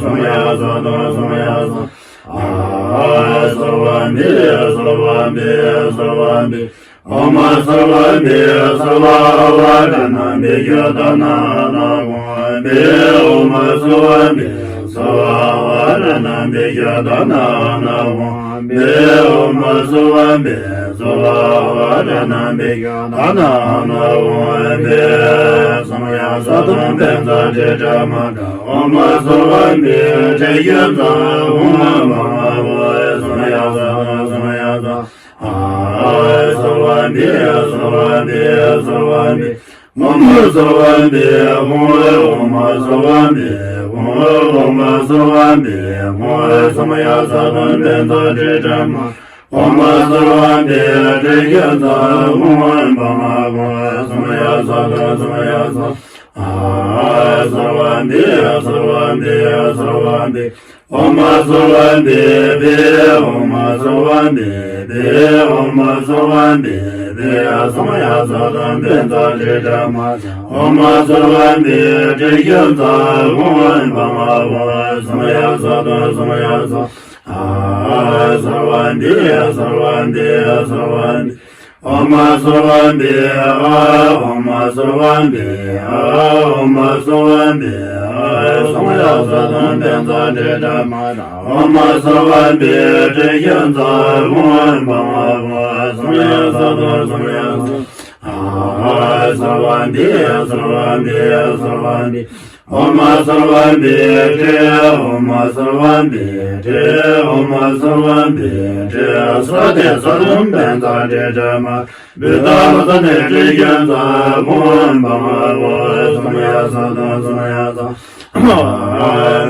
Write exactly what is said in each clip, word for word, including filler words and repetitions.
སརྦ་བི་ཡ་སྭ་དང་སརྦ་བི་ཡ་སྭ། ཨ་སརྦ་བི་སརྦ་བི་སརྦ་བི། ཨོཾ་སརྦ་བི་སརྦ་ཨ་བ་ར་ཎ་བི་ཡ་ཏ་ན་ཨ་ན་ཝཾ་བི། ཨོཾ་སརྦ་བི་སརྦ་ཨ་བ་ར་ཎ་བི་ཡ་ཏ་ན་ཨ་ན་ཝཾ་བི། ཨོཾ་སརྦ་བི་སརྦ་ཨ་བ་ར་ཎ་བི་ཡ་ཏ་ན་ཨ་ན་ཝཾ་བི། སརྦ་བི་ཡ་སྭ་དང་བཛྲ་ཏྲི་ཏྲ་མ་ཏྲ། ཨོཾ་སརྦ་བི་ཏྲི་ཡ་ཛ་ཝཾ་བ་མ་ཝ། སརྦ་བི་ཡ་སྭ་དང་སརྦ་བི་ཡ་སྭ། ཨ་སརྦ་བི་སརྦ་བི་སརྦ་བི། ཨོཾ་སརྦ་བི་ཝཾ་ཨོཾ་སརྦ་བི་ཝཾ་ཨོཾ་སརྦ་བི་ཝཾ། སརྦ་བི་ཡ་སྭ་དང་བཛྲ་ཏྲི་ཏྲ་མ། ཨོཾ་སརྦ་བི་ཏྲི་ཡ་ཛ་ཝཾ་བ་མ་ཝ། སརྦ་བི་ཡ་སྭ་དང་སརྦ་བི་ཡ་སྭ། ཨ་སརྦ་བི་སརྦ་བི་སརྦ་བི། ཨོཾ་སརྦ་བི་བི་ཨོཾ་སརྦ་བི་བི་ཨོཾ་སརྦ་བི་བི། སརྦ་བི་ཡ་སྭ་དང་བཛྲ་ཏྲི་ཏྲ་མ་ཛ། ཨོཾ་སརྦ་བི་ཏྲི་ཡ་ཛ་ཝཾ་བ་མ་ཝ། སརྦ་བི་ཡ་སྭ་དང་སརྦ་བི་ཡ་སྭ། ཨ་སརྦ་བི་ཡ་སརྦ་བི་ཡ་སརྦ་བི། ཨོཾ་སརྦ་བི་ཨ་ཨོཾ་སརྦ་བི་ཨ་ཨོཾ་སརྦ་བི་ཨ། སརྦ་བི་ཡ་སྭ་དང་བཛྲ་ཏྲི་ཏྲ་མ་ཛ། ཨོཾ་སརྦ་བི་ཏྲི་ཡ་ཛ་ཝཾ་བ་མ་ཝ། སརྦ་བི་ཡ་སྭ་དང་སརྦ་བི་ཡ་སྭ། ཨ་སརྦ་བི་ཡ་སརྦ་བི་ཡ་སརྦ་བི། ཨོཾ་སརྦ་བི་ཏྲི་ཨོཾ་སརྦ་བི་ཏྲི་ཨོཾ་སརྦ་བི་ཏྲི། སརྦ་བི་ཡ་སྭ་དང་བཛྲ་ཏྲི་ཏྲ་མ། བི་ཏ་ལ་ས་ནི་ཏྲི་ཡ་ཛ་ཝཾ་བ་མ་ཝ། སརྦ་བི་ཡ་སྭ་དང་སརྦ་བི་ཡ་སྭ།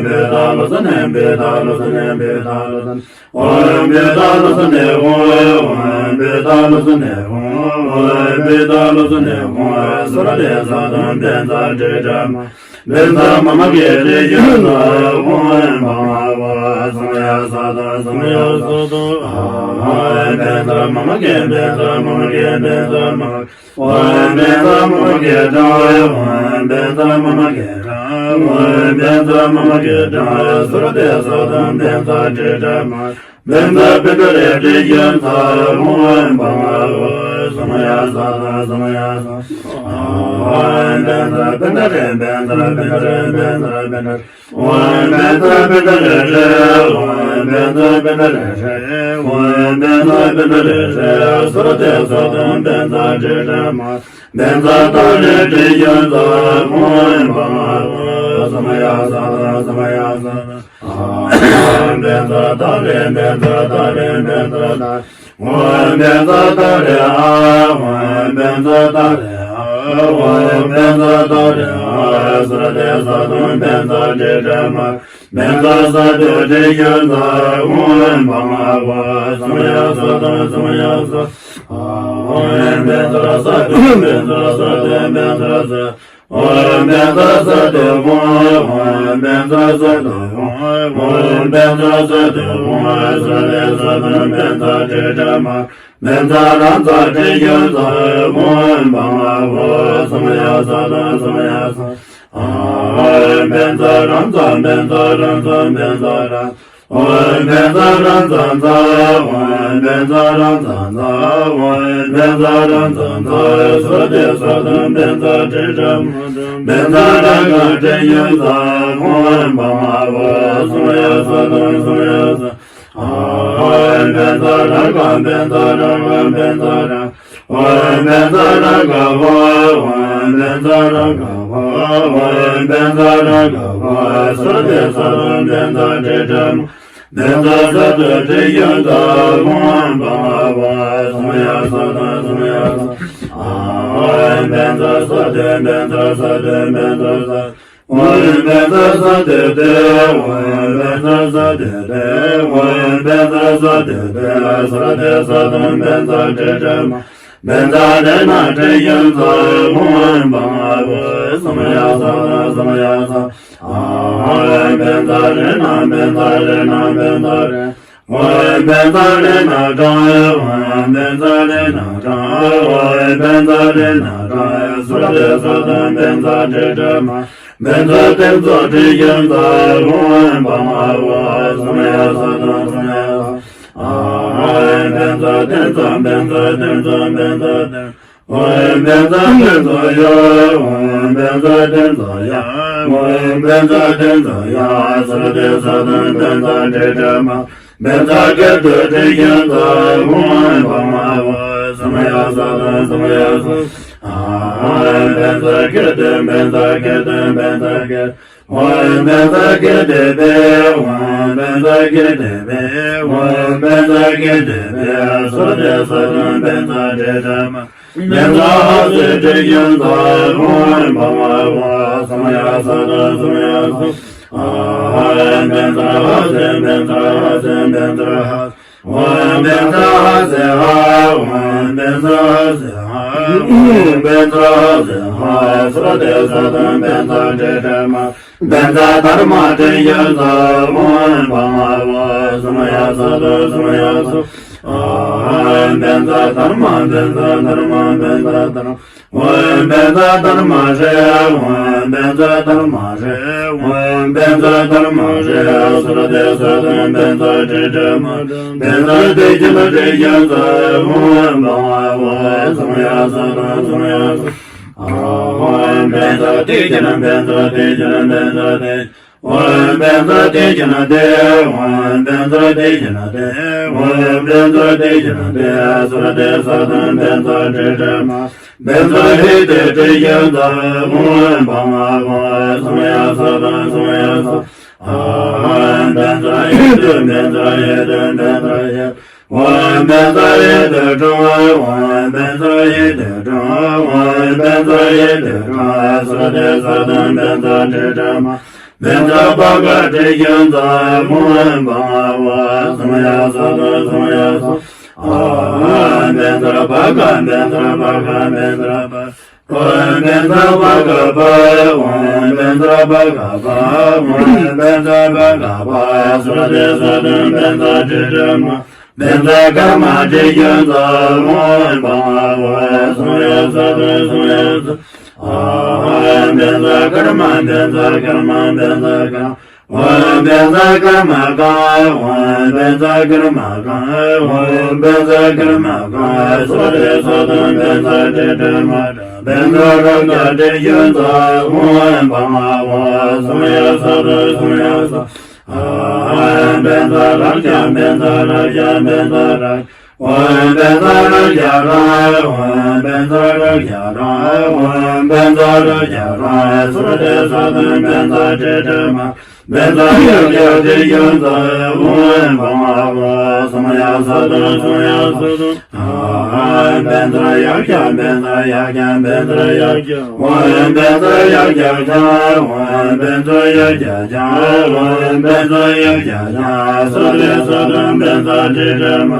བི་ཏ་ལ་ས་ནི་བི་ཏ་ལ་ས་ནི་བི་ཏ་ལ་ས་ནི། ཨོཾ་བི་ཏ་ལ་ས་ནི་ཧཱུྃ། ཨོཾ་བི་ཏ་ལ་ས་ནི་ཧཱུྃ། ཨོཾ་བི་ཏ་ལ་ས་ནི་ཧཱུྃ། སརྦ་བི་ཡ་སྭ་དང་བཛྲ་ཏྲི་ཏྲ་མ། བཛྲ་མ་མ་ཀི་ཏྲི་ཡ་ཛ་ཝཾ་བ་མ་ཝ། སརྦ་བི་ཡ་སྭ་དང་སརྦ་བི་ཡ་སྭ། ཨོཾ་བཛྲ་མ་མ་ཀི་བཛྲ་མ་མ་ཀི་བཛྲ་མ་མ་ཀི། ཨོཾ་བཛྲ་མ་མ་ཀི་ཏྲ། ཨོཾ་བཛྲ་མ་མ་ཀི་ཏྲ། ཨོཾ་བཛྲ་མ་མ་ཀི་ཏྲ། སརྦ་བི་ཡ་སྭ་དང་བཛྲ་ཏྲི་ཏྲ་མ། བཛྲ་བཻ་ཌཱ་རི་ཏྲི་ཡ་ཛ་ཝཾ་བ་མ་ཝ། སརྦ་བི་ཡ་སྭ་དང་སརྦ་བི་ཡ་སྭ། ཨོཾ་བཛྲ་བཻ་ཌཱ་རི་བཛྲ་བཻ་ཌཱ་རི་བཛྲ་བཻ་ཌཱ་རི། ཨོཾ་བཛྲ་བཻ་ཌཱ་རི་ཏྲི། ཨོཾ་བཛྲ་བཻ་ཌཱ་རི་ཏྲི། ཨོཾ་བཛྲ་བཻ་ཌཱ་རི་ཏྲི། ཨོཾ་བཛྲ་བཻ་ཌཱ་རི་ཏྲི། སརྦ་བི་ཡ་སྭ་དང་བཛྲ་ཏྲི་ཏྲ་མ། བཛྲ་ཏཱ་ལི་ཏྲི་ཡ་ཛ་ཝཾ་བ་མ་ཝ། སརྦ་བི་ཡ་སྭ་དང་སརྦ་བི་ཡ་སྭ། ཨོཾ་བཛྲ་ཏཱ་ལི་བཛྲ་ཏཱ་ལི་བཛྲ་ཏཱ་ལི། ཨོཾ་བཛྲ་ཏཱ་ལི་ཨཱཿ། ཨོཾ་བཛྲ་ཏཱ་ལི་ཨཱཿ། ཨོཾ་བཛྲ་ཏཱ་ལི་ཨཱཿ། སརྦ་བི་ཡ་སྭ་དང་བཛྲ་ཏྲི་ཏྲ་མ། བཛྲ་སྭ་ཏུ་ཏྲི་ཡ་ཛ་ཝཾ་བ་མ་ཝ། སརྦ་བི་ཡ་སྭ་དང་སརྦ་བི་ཡ་སྭ། ཨོཾ་བཛྲ་སྭ་ཏུ་བཛྲ་སྭ་ཏུ་བཛྲ་སྭ། ཨོཾ་བཛྲ་སྭ་ཏུ་ཧཱུྃ། ཨོཾ་བཛྲ་སྭ་ཏུ་ཧཱུྃ། ཨོཾ་བཛྲ་སྭ་ཏུ་ཧཱུྃ། སརྦ་བི་ཡ་སྭ་དང་བཛྲ་ཏྲི་ཏྲ་མ། བཛྲ་རཱ་ཛ་ཏྲི་ཡ་ཛ་ཝཾ་བ་མ་ཝ། སརྦ་བི་ཡ་སྭ་དང་སརྦ་བི་ཡ་སྭ། ཨོཾ་བཛྲ་རཱ་ཛ་བཛྲ་རཱ་ཛ་བཛྲ་རཱ། ཨོཾ་བཛྲ་རཱ་ཛ་ཛ། ཨོཾ་བཛྲ་རཱ་ཛ་ཛ། ཨོཾ་བཛྲ་རཱ་ཛ་ཛ། སརྦ་བི་ཡ་སྭ་དང་བཛྲ་ཏྲི་ཏྲ་མ། བཛྲ་རཱ་ག་ཏྲི་ཡ་ཛ་ཝཾ་བ་མ་ཝ། སརྦ་བི་ཡ་སྭ་དང་སརྦ་བི་ཡ་སྭ། ཨོཾ་བཛྲ་རཱ་ག་བཛྲ་རཱ་ག་བཛྲ་རཱ། ཨོཾ་བཛྲ་རཱ་ག་ཧཱུྃ། ཨོཾ་བཛྲ་རཱ་ག་ཧཱུྃ། ཨོཾ་བཛྲ་རཱ་ག་ཧཱུྃ། སརྦ་བི་ཡ་སྭ་དང་བཛྲ་ཏྲི་ཏྲ་མ། བཛྲ་སྭ་ཏུ་ཏྲི་ཡ་ཛ་ཝཾ་བ་མ་ཝ། སརྦ་བི་ཡ་སྭ་དང་སརྦ་བི་ཡ་སྭ། ཨོཾ་བཛྲ་སྭ་ཏུ་བཛྲ་སྭ་ཏུ་བཛྲ་སྭ། ཨོཾ་བཛྲ་སྭ་ཏུ་ཏྲི། ཨོཾ་བཛྲ་སྭ་ཏུ་ཏྲི། ཨོཾ་བཛྲ་སྭ་ཏུ་ཏྲི། སརྦ་བི་ཡ་སྭ་དང་བཛྲ་ཏྲི་ཏྲ་མ། བཛྲ་རཏྣ་ཏྲི་ཡ་ཛ་ཝཾ་བ་མ་ཝ། སརྦ་བི་ཡ་སྭ་དང་སརྦ་བི་ཡ་སྭ། ཨོཾ་བཛྲ་རཏྣ་བཛྲ་རཏྣ་བཛྲ་རཏྣ་བཛྲ། ཨོཾ་བཛྲ་རཏྣ་ཏྲི། ཨོཾ་བཛྲ་རཏྣ་ཏྲི། ཨོཾ་བཛྲ་རཏྣ་ཏྲི། སརྦ་བི་ཡ་སྭ་དང་བཛྲ་ཏྲི་ཏྲ་མ། བཛྲ་ཏེ་ཛ་ཏྲི་ཡ་ཛ་ཝཾ་བ་ ཨོཾ་བཛྲ་ཏེ་ཛ་བཛྲ་ཏེ་ཛ་བཛྲ་ཏེ་ཛ་བཛྲ་ཏེ། ཨོཾ་བཛྲ་ཏེ་ཛ་ཡ། ཨོཾ་བཛྲ་ཏེ་ཛ་ཡ། ཨོཾ་བཛྲ་ཏེ་ཛ་ཡ། སུ་ར་ཏེ་ས་ཏེ་བཛྲ་ཏེ་ཏྲི་མ། བཛྲ་ཀེ་ཏེ་ཏྲི་ཡ་ཛ། ཨོཾ་བྷ་མ་ཝ་སམ་ཡ་ས་ཏེ་སམ་ཡ་སུ། ཨོཾ་བཛྲ་ཀེ་ཏེ་བཛྲ་ཀེ་ཏེ་བཛྲ་ཀེ། ཨོཾ་བཛྲ་ཀེ་ཏེ་བེ། ཨོཾ་བཛྲ་ཀེ་ཏེ་བེ། ཨོཾ་བཛྲ་ཀེ་ཏེ་བེ། སུ་ར་ཏེ་ས་ཏེ་བཛྲ་ཏེ་ཏྲི་མ། བཛྲ་ཧ་སེ་ཏྲི་ཡ་ཛ། ཨོཾ་བྷ་མ་ཝ་སམ་ཡ་ས་ཏེ་སམ་ཡ་སུ། ཨོཾ་བཛྲ་ཧ་སེ་བཛྲ་ཧ་སེ་བཛྲ་ཧ། ཨོཾ་བཛྲ་ཧ་སེ་ཧ། ཨོཾ་བཛྲ་ཧ་སེ་ཧ། ཨོཾ་བཛྲ་ཧ་སེ་ཧ། སུ་ར་ཏེ་ས་ཏེ་བཛྲ་ཏེ་ཏྲི་མ། བཛྲ་དྷརྨ་ཏྲི་ཡ་ཛ། ཨོཾ་བྷ་མ་ཝ་སམ་ཡ་ས་ཏེ་སམ་ཡ་སུ། ཨོཾ་བཛྲ་དྷརྨ་བཛྲ་དྷརྨ་བཛྲ་དྷརྨ། ཨོཾ་བཛྲ་དྷརྨ་ཧྲཱིཿ། ཨོཾ་བཛྲ་དྷརྨ་ཧྲཱིཿ། ཨོཾ་བཛྲ་དྷརྨ་ཧྲཱིཿ། སུ་ར་ཏེ་ས་ཏེ་བཛྲ་ཏེ་ཏྲི་མ། བཛྲ་ཏེ་ཇ་ན་ཏྲི་ཡ་ཛ། ཨོཾ་བྷ་མ་ཝ་སམ་ཡ་ས་ཏེ་སམ་ཡ་སུ། ཨོཾ་བཛྲ་ཏེ་ཇ་ན་བཛྲ་ཏེ་ཇ་ན་བཛྲ་ཏེ། ཨོཾ་བཛྲ་ཏེ་ཇ་ན་ཏེ། ཨོཾ་བཛྲ་ཏེ་ཇ་ན་ཏེ། ཨོཾ་བཛྲ་ཏེ་ཇ་ན་ཏེ། སུ་ར་ཏེ་ས་ཏེ་བཛྲ་ཏེ་ཏྲི་མ། བཛྲ་ཧྲཱིཿ་ཏེ་ཏྲི་ཡ་ཛ། ཨོཾ་བྷ་མ་ཝ་སམ་ཡ་ས་ཏེ་སམ་ཡ་སུ། ཨོཾ་བཛྲ་ཧེ་ཏེ་བཛྲ་ཧེ་ཏེ་བཛྲ་ཧེ། ཨོཾ་བཛྲ་ཧེ་ཏེ་ཏྲ། ཨོཾ་བཛྲ་ཧེ་ཏེ་ཏྲ། ཨོཾ་བཛྲ་ཧེ་ཏེ་ཏྲ། སུ་ར་ཏེ་ས་ཏེ་བཛྲ་ཏེ་ཏྲི་མ། བཛྲ་པ་ག་ཏྲི་ཡ་ཛ། ཨོཾ་བྷ་མ་ཝ་སམ་ཡ་ས་ཏེ་སམ་ཡ་སུ། ཨོཾ་བཛྲ་པ་ག་བཛྲ་པ་ག་བཛྲ་པ། ཨོཾ་བཛྲ་པ་ག་པ། ཨོཾ་བཛྲ་པ་ག་པ། ཨོཾ་བཛྲ་པ་ག་པ། སུ་ར་ཏེ་ས་ཏེ་བཛྲ་ཏེ་ཏྲི་མ། བཛྲ་ཀརྨ་ཏྲི་ཡ་ཛ། ཨོཾ་བྷ་མ་ཝ་སམ་ཡ་ས་ཏེ་སམ་ཡ་སུ། ཨོཾ་བཛྲ་ཀརྨ་བཛྲ་ཀརྨ་བཛྲ་ཀརྨ། ཨོཾ་བཛྲ་ཀརྨ་ཀ། ཨོཾ་བཛྲ་ཀརྨ་ཀ། ཨོཾ་བཛྲ་ཀརྨ་ཀ། སུ་ར་ཏེ་ས་ཏེ་བཛྲ་ཏེ་ཏྲི་མ། བཛྲ་རཀྵ་ཏྲི་ཡ་ཛ། ཨོཾ་བྷ་མ་ཝ་སམ་ཡ་ས་ཏེ་སམ་ཡ་སུ། ཨོཾ་བཛྲ་རཀྵ་བཛྲ་རཀྵ་བཛྲ་རཀྵ། ཨོཾ་བཛྲ་རཀྵ་ར། ཨོཾ་བཛྲ་རཀྵ་ར། ཨོཾ་བཛྲ་རཀྵ་ར། སུ་ར་ཏེ་ས་ཏེ་བཛྲ་ཏེ་ཏྲི་མ། བཛྲ་ཡཀྵ་ཏྲི་ཡ་ཛ། ཨོཾ་བྷ་མ་ཝ་སམ་ཡ་ས་ཏེ་སམ་ཡ་སུ། ཨོཾ་བཛྲ་ཡཀྵ་བཛྲ་ཡཀྵ་བཛྲ་ཡཀྵ། ཨོཾ་བཛྲ་ཡཀྵ་ཛ། ཨོཾ་བཛྲ་ཡཀྵ་ཛ། ཨོཾ་བཛྲ་ཡཀྵ་ཛ། སུ་ར་ཏེ་ས་ཏེ་བཛྲ་ཏེ་ཏྲི་མ།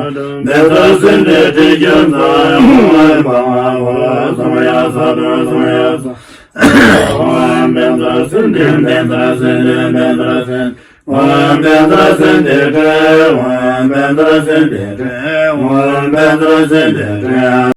བཛྲ་སིནྡྷུ་ཏྲི་ཡ་ཛ། ཨོཾ་བྷ་མ་ཝ་སམ་ཡ་ས་ཏེ་སམ་ཡ་སུ། ཨོཾ་བཛྲ་སིནྡྷུ་བཛྲ་སིནྡྷུ་བཛྲ་སིནྡྷུ། ཨོཾ་བཛྲ་སིནྡྷུ་ཏྲ། ཨོཾ་བཛྲ་སིནྡྷུ་ཏྲ། ཨོཾ་བཛྲ་སིནྡྷུ་ཏྲ།